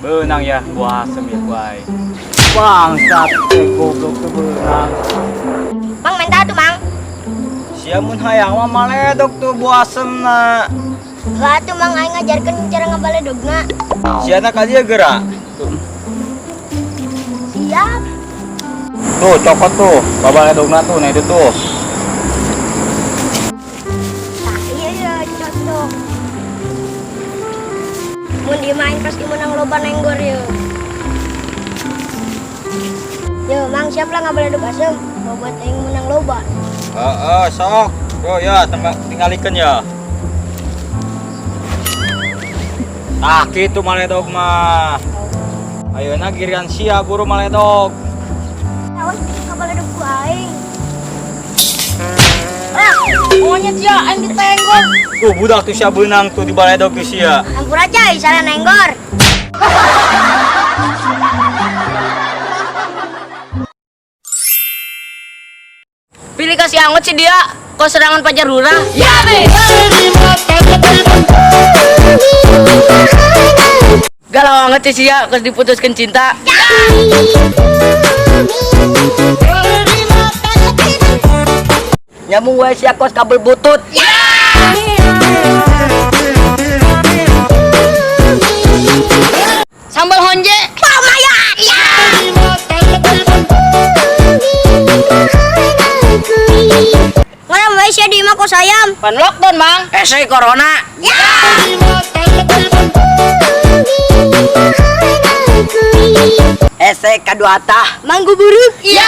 Beunang ya, buah asem ya ku aing. Bangsat, eh, goblok tuh beunang. Mang, minta tuh, Mang. Sia mun hayang mah maledog tuh buah asemna. Lah tuh, Mang, aing ngajarkeun cara ngabaledogna. Sia na ka dieu geura. Siap. Tuh, cokot tuh, babaledogna tuh, nah itu tuh. Tah, iya cocok. Mun dimain pasti menang loba nenggor yo. Yo, Mang, siap lah ngabaledog asem. Buat aing menang loba. Heeh, sok. Bro ya, tinggalikeun ya. Tah, kitu maledog mah. Ayeuna giliran sia buru maledog. Awas ngabaledog ku aing. Ah, monyet sia, aing ditenggor. Tuh budak tuh sia beunang tuh di baledog tuh sia. Ampun aja, salah nenggor. Pilih kasih angot sih dia. Kok serangan pacar lurah? Ya, be. Galau banget sih sia, kos diputuskan cinta. Nyambung wae sia kos kabel butut. Sambal honje. Pamayat. Ya. Ngaran wae sia di imah kos ayam. Pan lockdown, Mang. Esai corona. Ya. Ese kadua tah. Manggu buruk. Ya.